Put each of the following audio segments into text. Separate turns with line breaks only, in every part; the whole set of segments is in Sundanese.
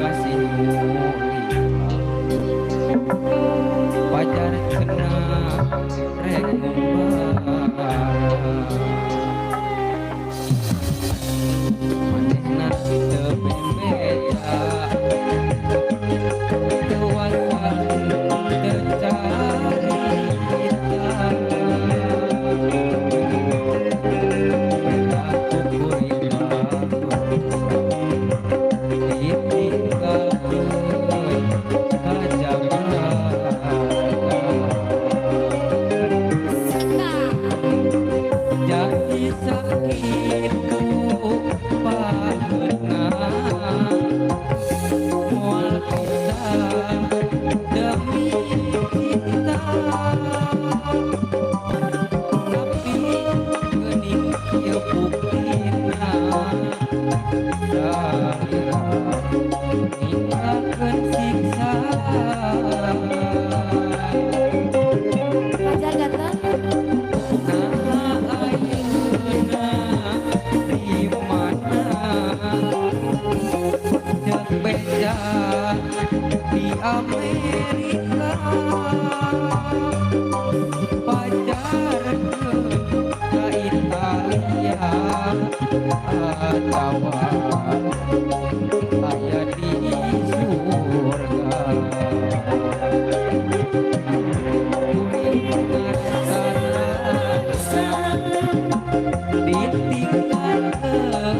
Kasih nu lila pajar cenah rek ngumbara, manehna teu bebeja, teu wasa teu carita. Peda ku kuring ditinggalkeun ka Jakarta.
Nah,
Jadi sakitu paheutna, moal bisa demi cinta, tapi geuning kieu buktina, salira ninggalkeun siksa.
Pajar ganteng.
Nah, ayeuna di mana? Ceuk beja di Amerika, pajarkeun ka Italia, atawa aya di surga. Kuring ngarasa ditinggalkeun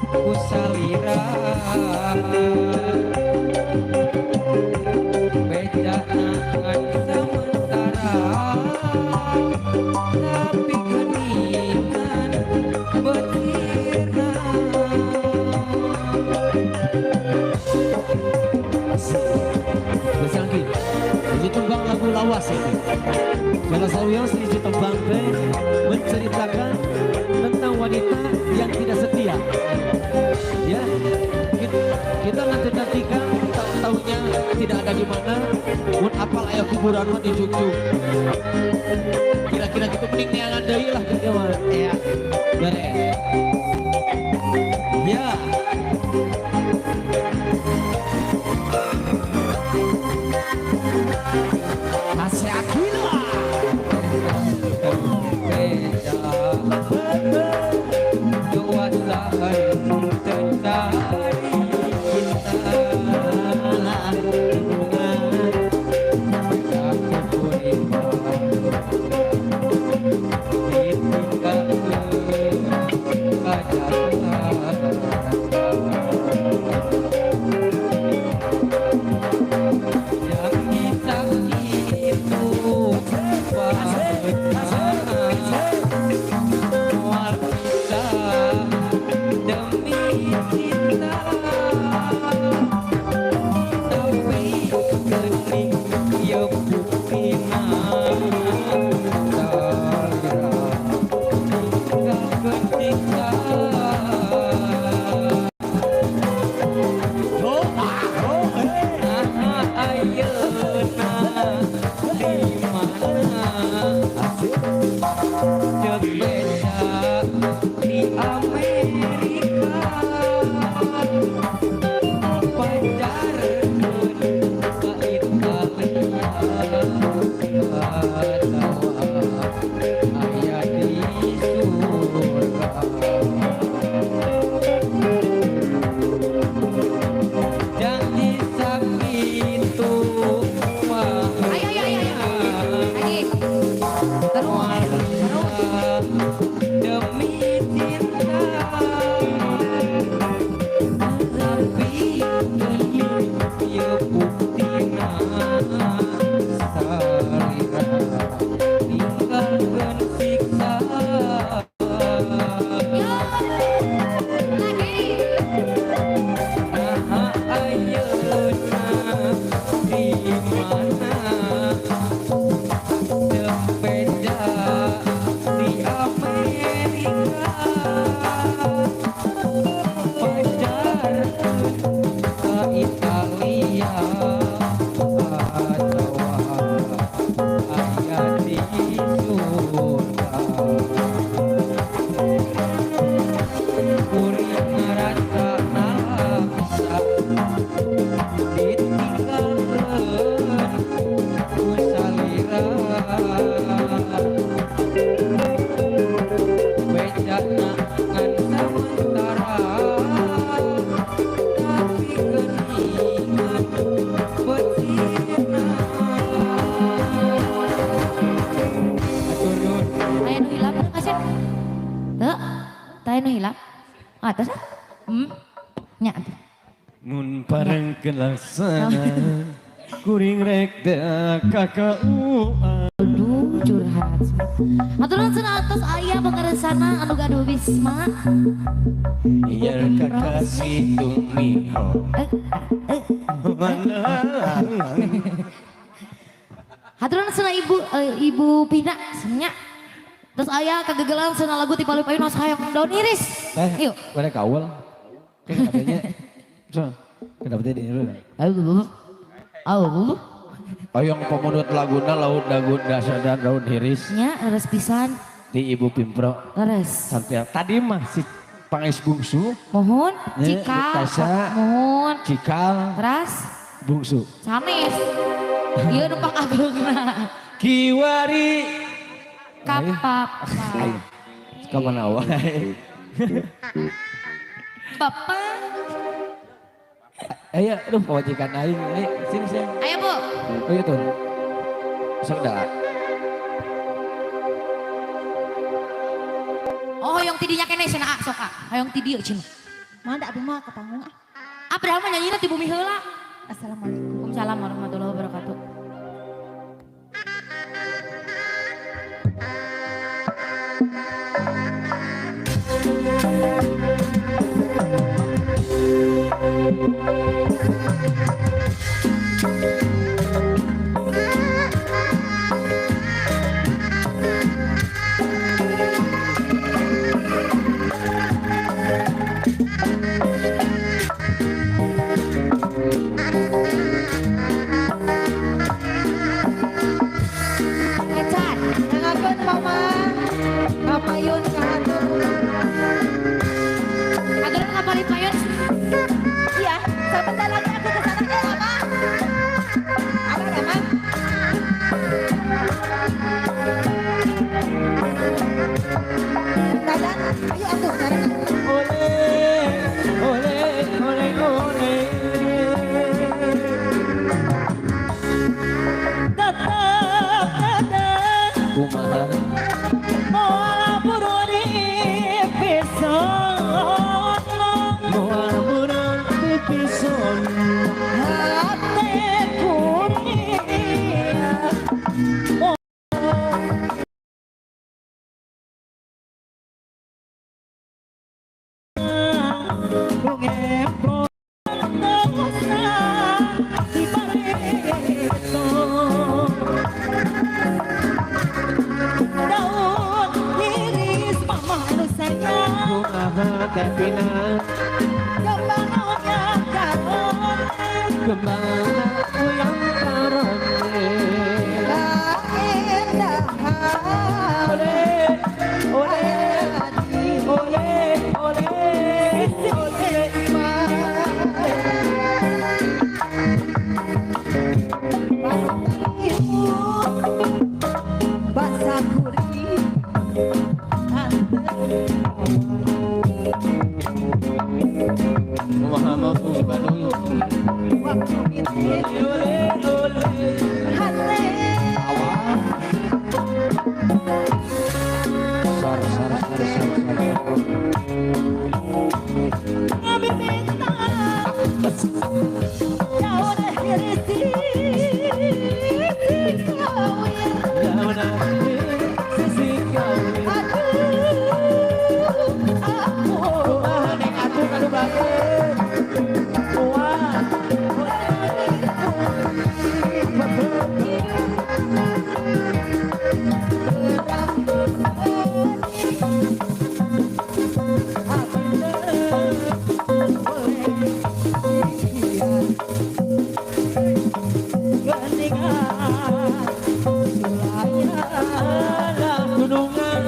ku salira, bejana ngan sementara, tapi geuningan beut sirna.
Spesial lagi. Hiji tembang lagu lawas ini. Salah sawios hiji tembang teh menceritakan tentang wanita yang tidak setia. Ya, kita nanti-nantikan tahu-tahunya tidak ada di mana. Mun apal aya kuburan mah dijugjug. Kira-kira gitu, mending neangan deui lah gitu mah.
Ya.
Beres.
Ya.
Ase Aquila.
Beja dewasa teu carita. Aku kuring ditinggalkeun ka Jakarta.
Atas ah. Nya atuh.
Mun parengkeun laksana kuring rek ka KUA.
Aduh curhat. Hatur nuhun cenah atos aya pangaresana anu gaduh wisma.
Iyar kakasih tumiho.
Hatur nuhun cenah ibu Ibu Pina nya. Terus aya kagegelan cenah lagu ti Palui-payun mas hayang daun iris.
Teh,
Yuk.
mana kawal? Katanya, so, kenapa tadi ini?
Aduh. Aduh.
Oyong pemunut laguna laut dagun dasar daun hiris.
Nya leres pisan.
Di Ibu Pimpro.
Leres.
Sampai tadi mah si Pangais Bungsu.
Mohon
Nya,
Cikal.
Tasya.
Mohon.
Cikal.
Teras.
Bungsu.
Sanes. Ieu nu pangageungna.
Kiwari.
Kapapa.
Ayo. Kamana wae.
Bapak.
Ayo, aduh kewajikan aing. Ayo, sini sini.
Ayo, Bu.
Oh iya tuh. Sok dah.
Oh, hoyong ti dinya keneh cenah ah, sok ah. Hoyong ti dieu cenah.
Mana abdi mah ke panggung ah.
Ah, padahal mah nyanyina ti bumi heula.
Assalamualaikum.
Waalaikumsalam warahmatullahi wabarakatuh.
Ecan, nangakeun mama. Kapayun kahatur.
Agar ngapalin payun.
Iya, sebentar lagi aku ke sana. Mama. Ada ada, Mam? Dadan, ayo atuh bareng.
Ole, ole, ole, ole.
Tetap ada
Kumaha?
moal buru dipisono.
Moal buru dipisono.
Hate kuning. Daun iris mama anu sayang.
Kumaha Teh Pina?
Kembang oyang karone.
Kembang uyang karone.
Kaendahan.
Ole, ole, ole, ole, ole.
Basa kuring.
Kumaha mau Bandung?
Waktu nitip
Ole, ole.
hate.
Awal. Sor, sor, sor, sor, sor.
Abi minta daun iris sisi kawin.
Daun iris sisi kawin.
Aduh, aku
Kumaha neng atuh kanu bageun. Wah. Alah gunungan.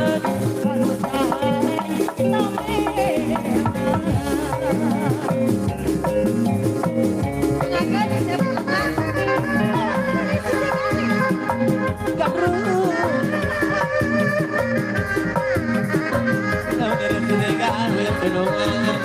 Daun iris sisi kawin gunungan.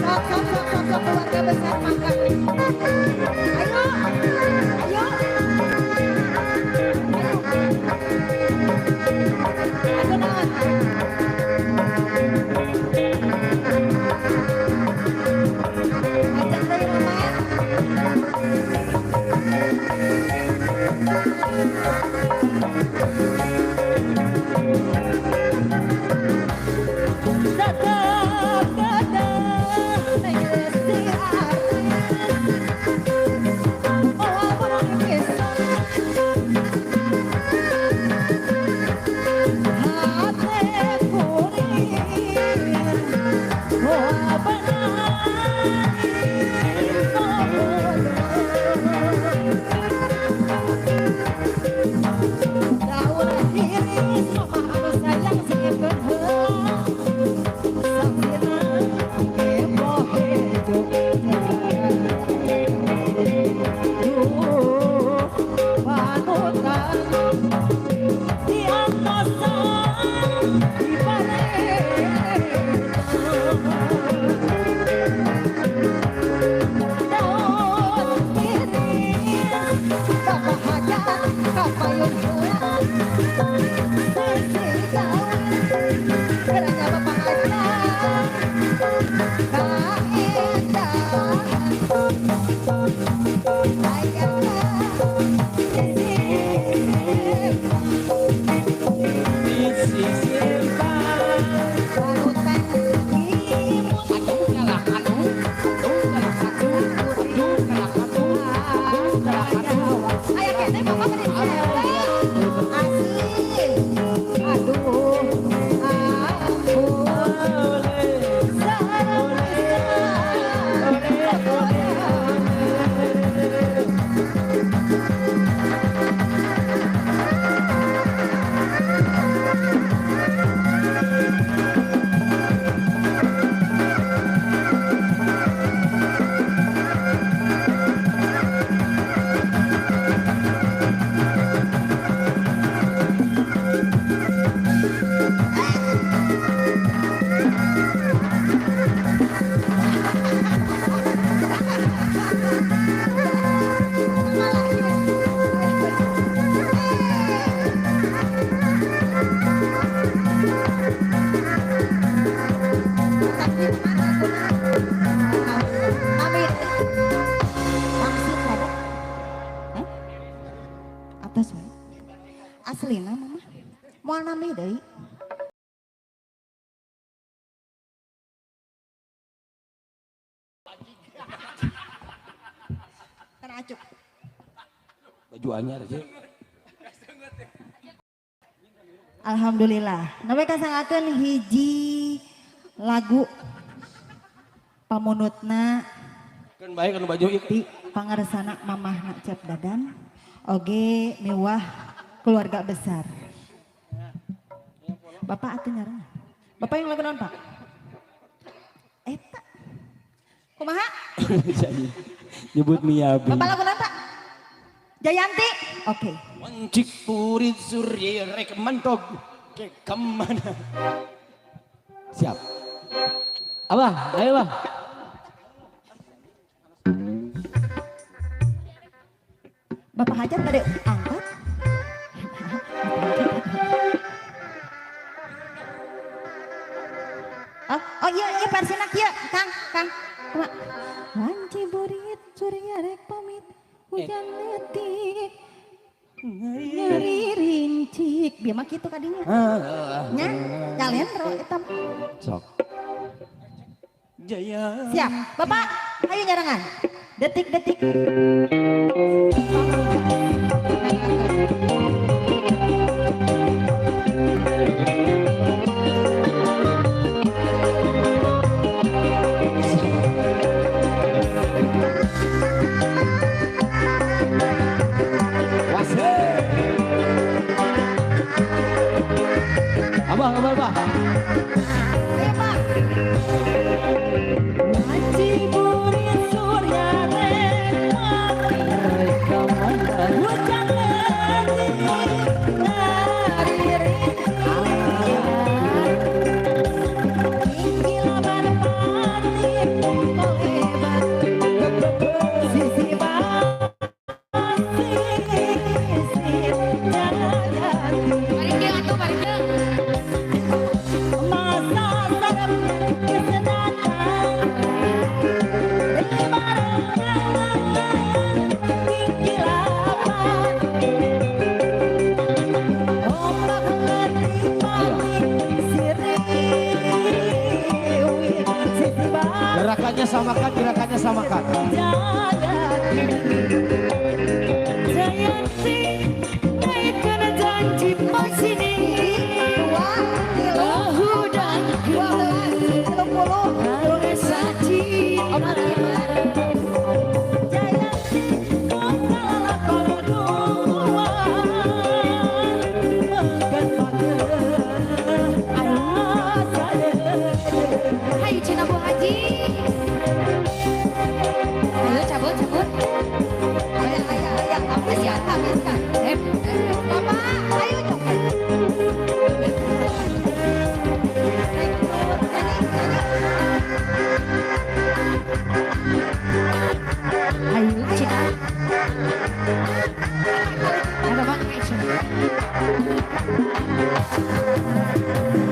Sok, sok, sok, sok, sok, keluarga besar makan. Ayo. Atas wae. Aslina mama. Moal nami deui. Kan acuk.
Baju anyar sih.
Alhamdulillah. Nabe kasangakeun hiji lagu pamunutna
kan bae kan baju ieu
di pangarsana mamahna Cep Dadan oge miwah keluarga besar. Bapak atuh nyarangan. Bapak yang lagu naon, Pak? Eta. Kumaha?
Nyebut Miyabi.
Bapak lagu naon, Pak? Jayanti. Oke.
Wancik purit surya rek mantog ke kemana? Siap. Abah, ayo bah.
Bapak hajat pada angkat. Oh, oh iya iya versina kieu, Kang, Kang. Kumaha? Wanci burit surya rek pamit hujan leutik. Nyeri rincik, bieu mah kitu kadinya. Nya, nyalendro eta.
Sok. Jaya.
Siap, Bapak, ayo nyarangan. Detik-detik.
Abah, abah, abah.
Ayo, Pak.
Wanci burit surya rek hujan leutik nyeri rincik. Ingkilaban pati kolebat sisi basisir Jayanti.
Parikeun atuh parikeun.
Masa sarap kesedatan barengan tinggi lapan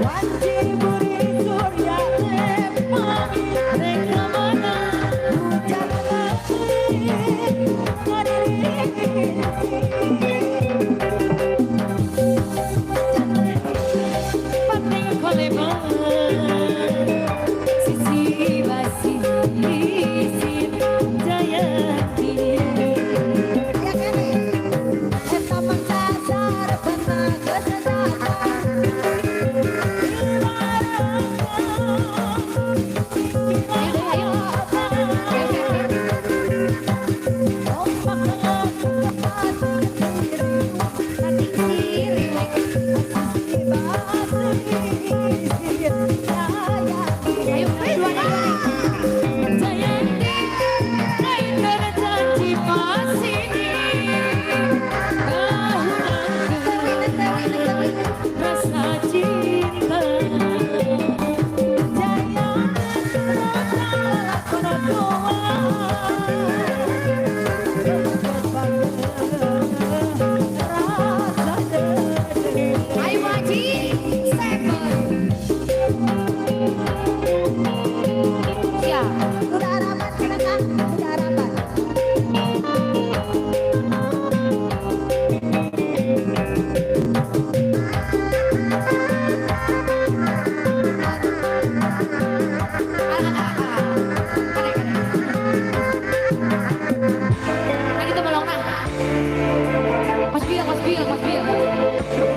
Wanci buri surya pamit rek ka mana hujan leutik ngaririnci.
Pating kolebar sisi basisir Jayanti.
Ya kene. Eta mah sasarepna geus datang.
Ayo ayo. Pating siriwek. Ayo dua dua. Jayanti, lain terjanji pasini. Kahurangkeun rasa cinta. Ayo Haji, seven. Siap.
Udah harapan cenah Kang, udah harapan.
Ah, ah, ah, ah. Kade, kade. Nah gitu melongna. Mas Bill, Mas Bill, Mas Bill.